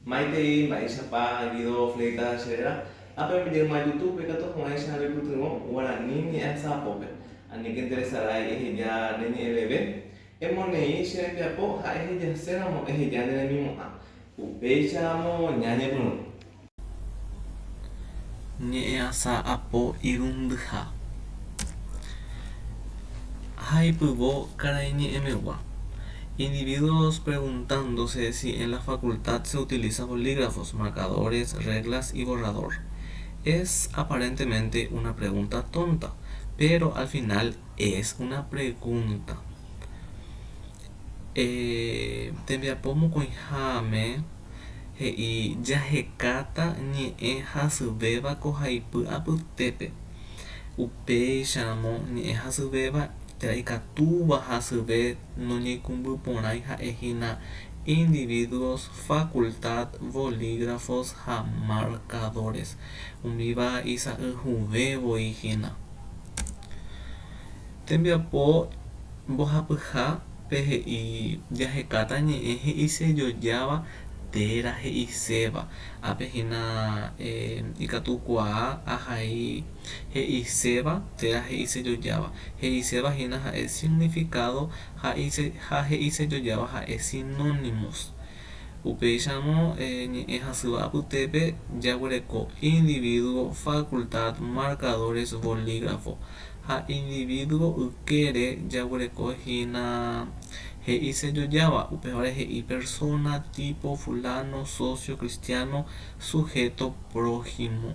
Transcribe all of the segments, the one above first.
Maitei, mba'éichapa Guido Fleitas che réra, ápe oimejeyma YouTube-pe ikatu hag̃uáicha roipytyvõ guarani ñe'ẽasa apópe. Aníke nderesarái eheja ne ñe'ẽveve, emoneĩ che rembiapo ha ehejaséramo eheja ne remimo'ã. Upéicharamo ñañepyrũ. Ñe'ẽasa apo irundyha. Haipyvo karaiñe'ẽmegua. Individuos preguntándose si en la facultad se utiliza bolígrafos, marcadores, reglas y borrador. Es aparentemente una pregunta tonta, pero al final es una pregunta. Tembiapo mokõiháme he'i jahekáta ñe'ẽ hasyvéva ko haipy apytépe. Upéicharamo ñe'ẽ hasyvéva térã ikatúva hasyve noñeikũmbyporãi ha'e hína individuos, facultad, bolígrafos ha marcadores, umíva isa'yhuvẽ voi hína. Tembiapo mbohapyha pe he'i jahekáta ñe'ẽ he'isejojáva térã he'iséva. Ápe hína ikatukuaa ahai he'iséva térã he'isejojáva. He'iséva hína ha'e significado ha he'isejojáva ha'e sinónimos. Upéicharamo ñe'ẽ hasýva apytépe jaguereko individuo, facultad, marcadores, bolígrafo. Ha individuo ykére jaguereko hína he'isejojáva, upévare he'i persona, tipo, fulano, socio, cristiano, sujeto, prójimo.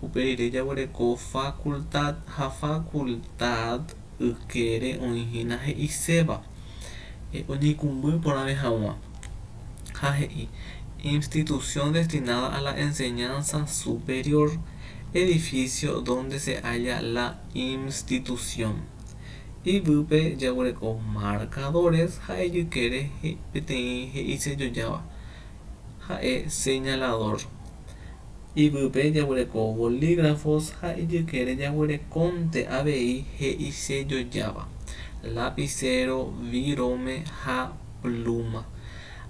Upe rire jaguereko facultad ha facultad ykére oĩ hína he'iséva oñeikũmby porãve hag̃ua. Ha he'i, Institución destinada a la enseñanza superior, edificio donde se halla la institución. Yvýpe jaguereko marcadores ha ijykére peteĩ he'isejojáva, ha'e señalador. Yvýpe jaguereko bolígrafos ha ijykére jaguerekónte avei he'isejojáva, lapicero, virome ha pluma.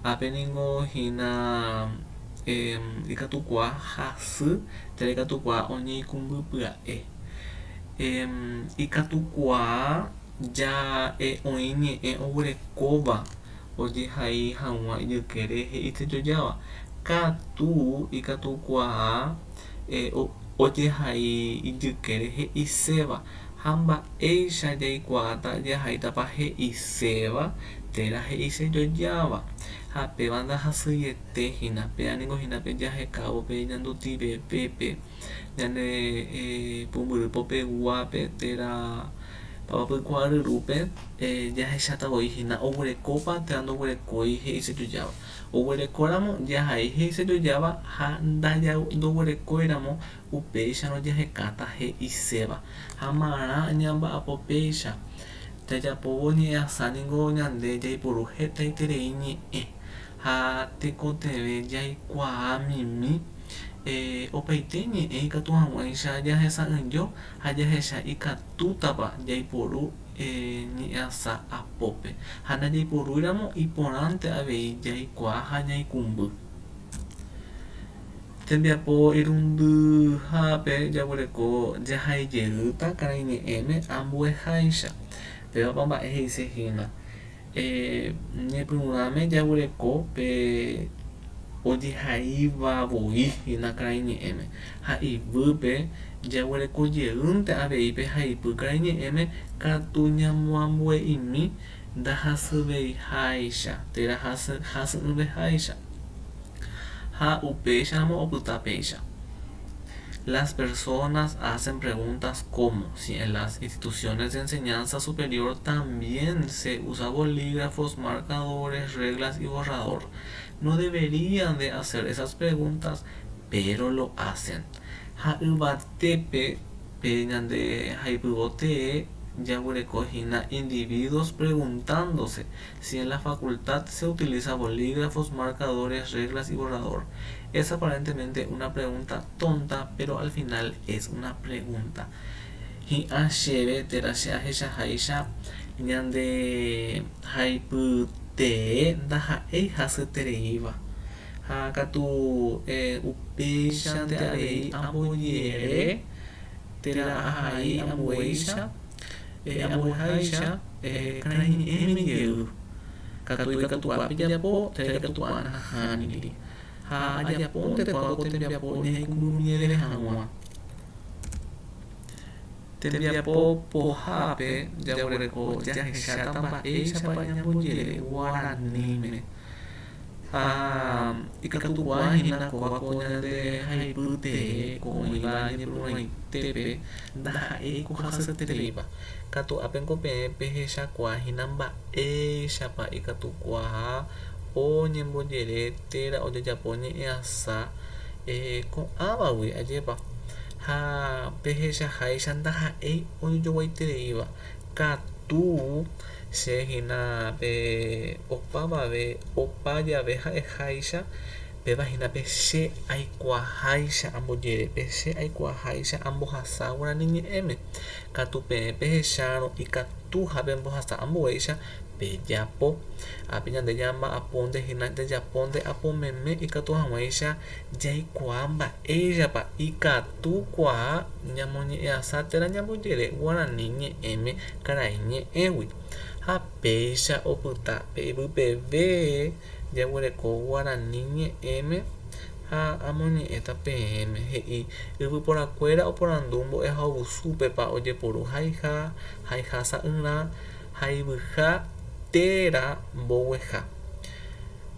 Ápe ningo hína ikatukuaa hasy térã ikatukuaa oñeikũmby pya'e. Ikatukuaa ja'e oĩ ñe'ẽ oguerekóva ojehai hag̃ua ijykére he'isejojáva. Katu ikatukuaa ojehai ijykére he'iséva ha mba'éicha jaikuaáta jahaítapa he'iséva térã he'isejojáva. Ha péva ndahasyiete hína, péva ningo hína pe jahekávo pe ñandutivevépe ñane pumbyry popeguápe térã papapykuaaryrúpe jahecháta voi hína oguerekópa térã ndoguerekói he'isejojáva. Oguerekóramo jahai he'isejojáva ha ndoguerekóiramo Upéicharõ jahekáta he'iséva. Ha marã ñamba'apo péicha. Jajapóvo ñe'ẽasa ningo ñande jaiporu hetaiterei ñe'ẽ ha tekotevẽ jaikuaa mimi opaite ñe'ẽ ikatu hag̃uáicha jahesa'ỹijo ha jahecha ikatútapa jaiporu ñe'ẽasa apópe. Ha ndajaiporúiramo iporãnte avei jaikuaa ha ñaikũmby. Tembiapo irundyhápe jaguereko jahaijeýta karaiñe'ẽme ambueháicha. Pévapa mba'e he'ise hína. Ñepyrũrãme jaguereko pe ojehaíva voi hína karaiñe'ẽme ha ivýpe jaguereko jeýnte avei pe haipy karaiñe'ẽme katu ñamoambue'imi ndahasyveiháicha térã hasy'ỹveháicha. Ha upéicharamo opyta péicha. Las personas hacen preguntas como si en las instituciones de enseñanza superior también se usa bolígrafos, marcadores, reglas y borrador. No deberían de hacer esas preguntas, pero lo hacen. Ha yvatépe pe ñande haipyvo tee jaguereko hína individuos preguntándose Si en la facultad se utiliza bolígrafos, marcadores, reglas y borrador. Es aparentemente una pregunta tonta, pero al final es una pregunta. Hi'ã chéve térã che ahechaháicha ñande haipytee ndaha'éi hasyetereíva. Ha katu upéichante avei ambojere térã ahai ambuéicha, ambueháicha karaiñe'ẽme jey. Katu ikatukuaa pejapo térã ikatukuaa nahániri. Ha ajapónte kóva ko tembiapo ñaikũmbymieve hag̃ua. Tembiapo pohápe jaguereko jahecháta mba'éichapa ñambojere guaraníme. Ha ikatukuaa hína kóva ko ñande haipy tee ko oĩva ñepyrũrãitépe ndaha'éi ko hasyetereíva. Katu ápengo peẽ pehechakuaa hína mba'éichapa ikatukuaa oñembojere térã ojejapo ñe'ẽasa ko'ãvagui, ajépa. Ha pehechaháicha ndaha'éi ojojoguaitereíva. Katu che hína pe opavave opa jave ha'eháicha, péva hína pe che aikuaaháicha ambojere, pe che aikuaaháicha ambohasa guarani ñe'ẽme. Katu peẽ pehechárõ ikatu ha pembohasa ambuéicha pejapo. Ápe ñande ñamba'apónte hína jajapónte apo meme ikatu hag̃uáicha jaikuaa mba'éichapa ikatu kuaa ñamoñe'ẽasa térã ñambojere guarani ñe'ẽme karai ñe'ẽgui. Ha péicha opyta pe yvypeve jaguereko guarani ñe'ẽme ha amoñe'ẽta peẽme, he'i yvyporakuéra oporandu mbo'ehaovusúpepa ojeporu haiha, haiha sa'yrã, haivyha térã mbogueha.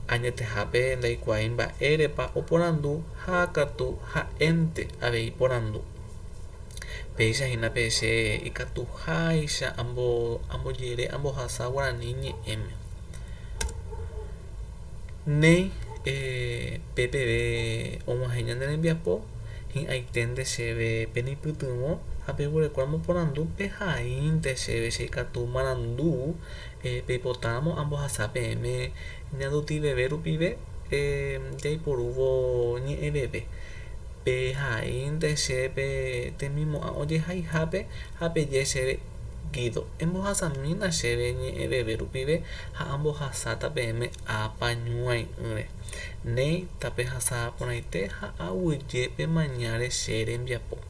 Añetehápe ndaikuaái mba'érepa oporandu ha katu ha'énte avei porandu. Péicha hína pe che ikatuháicha ambojere ambohasa guarani ñe'ẽme. Néi, pe peve og̃uahẽ ñane rembiapo, hi'ãiténte chéve peneipytyvõ ha peguerekóramo porandu pehaínte chéve che ikatu marandu peipotáramo ambohasa peẽme ñandutiveve rupive jaiporúvo ñe'ẽveve. Pehaínte che pe temimo'ã ojehaihápe ha peje chéve Guido, embohasamína chéve ñe'ẽveve rupive ha ambohasáta peẽme apañuai'ỹre. Néi, tapehasa porãite ha aguyje pemañáre che rembiapo.